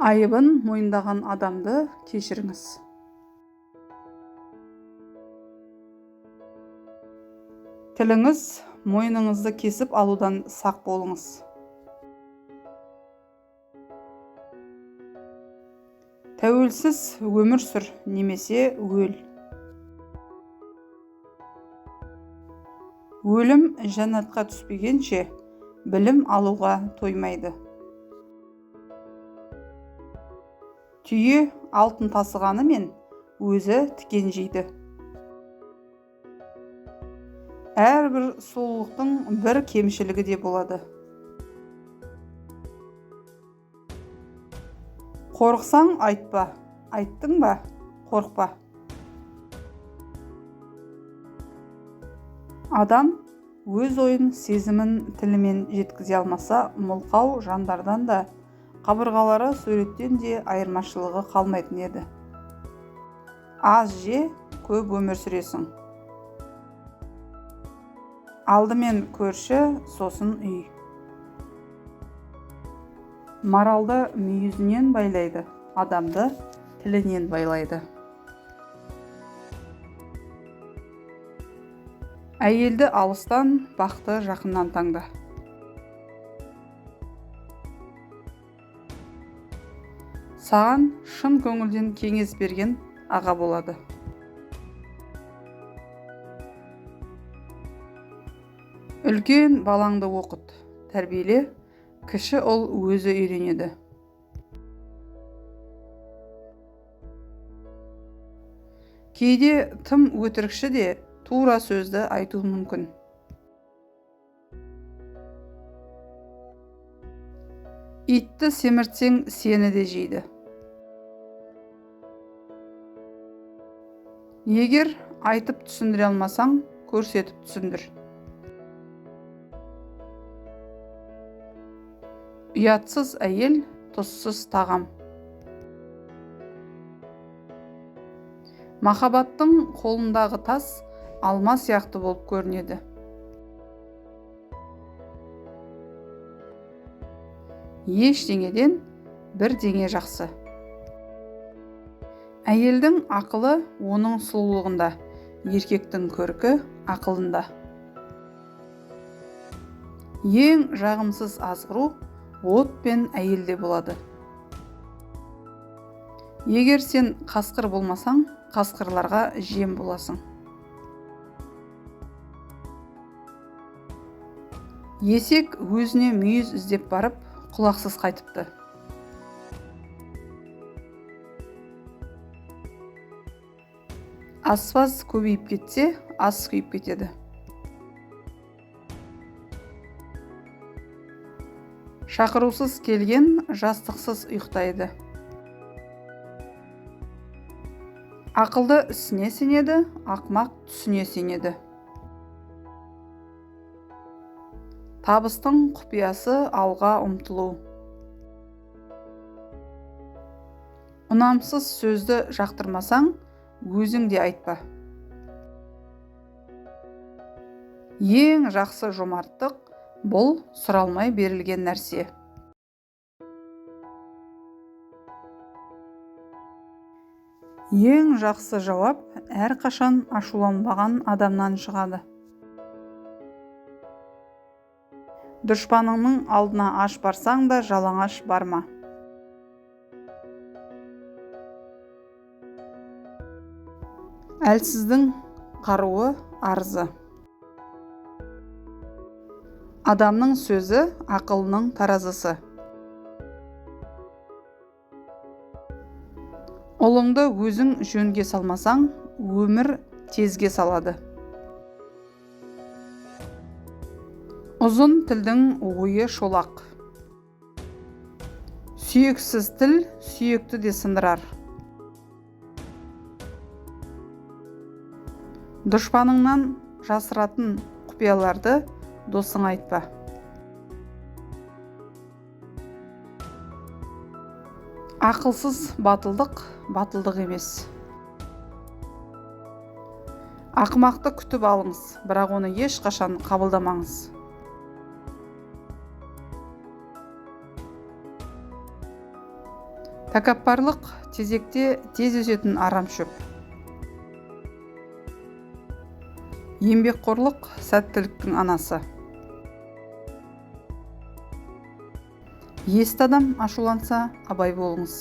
Айыбын мойындаған адамды кешіріңіз. Тіліңіз мойныңызды кесіп алудан сақ болыңыз. Тәуелсіз өмір сүр немесе өл. Өлім жәннатқа түспегенше, білім алуға тоймайды. Түйе алтын тасығанымен, өзі тікен жейді. Әрбір сұлулықтың бір кемшілігі де болады. Қорықсаң айтпа, айттың ба, қорықпа. Адам өз ойын, сезімін тілімен жеткізе алмаса, мылқау жандардан да, қабырғалары суреттен де айырмашылығы қалмайтын еді. Аз же, көп өмір сүресің. Алдымен көрші, сосын үй. Маралды мүйізінен байлайды, адамды тілінен байлайды. Әйелді алыстан, бақты жақыннан таңда. Саған шын көңілден кеңес берген аға болады. Үлкен балаңды оқыт, тәрбиеле, кіші ұл өзі үйренеді. Кейде тым өтірікші де тура сөзді айтуы мүмкін. Итті семіртсең, сені де жейді. Егер айтып түсіндіре алмасаң, көрсетіп түсіндір. Ұятсыз әйел тұзсыз тағам. Махаббаттың қолындағы тас алма сияқты болып көрінеді. Ештеңеден бірдеңе жақсы. Әйелдің ақылы оның сұлулығында, еркектің көркі ақылында. Ең жағымсыз азғыру от пен әйелде болады. Егер сен қасқыр болмасаң, қасқырларға жем боласың. Есек өзіне мүйіз іздеп барып, құлақсыз қайтыпты. Аспаз көбейіп кетсе, ас күйіп кетеді. Шақырусыз келген жастықсыз ұйықтайды. Ақылды ісіне сенеді, ақымақ түсіне сенеді. Табыстың құпиясы алға ұмтылу. Ұнамсыз сөзді жақтырмасаң, өзің де айтпа. Ең жақсы жомарттық бұл сұралмай берілген нәрсе. Ең жақсы жауап әрқашан ашуланбаған адамнан шығады. Дұшпаныңның алдына аш барсаң да, жалаңаш барма. Әлсіздің қаруы арызы. Адамның сөзі ақылының таразысы. Ұлыңды өзің жөнге салмасаң, өмір тезге салады. Ұзын тілдің ойы шолақ. Сүйексіз тіл сүйекті де сындырар. Дұшпаныңнан жасыратын құпияларды досыңа айтпа. Ақылсыз батылдық батылдық емес. Ақымақты күтіп алыңыз, бірақ оны ешқашан қабылдамаңыз. Тәкаппарлық тезекте тез өсетін арам шөп. Еңбекқорлық сәттіліктің анасы. Есті адам ашуланса, абай болыңыз.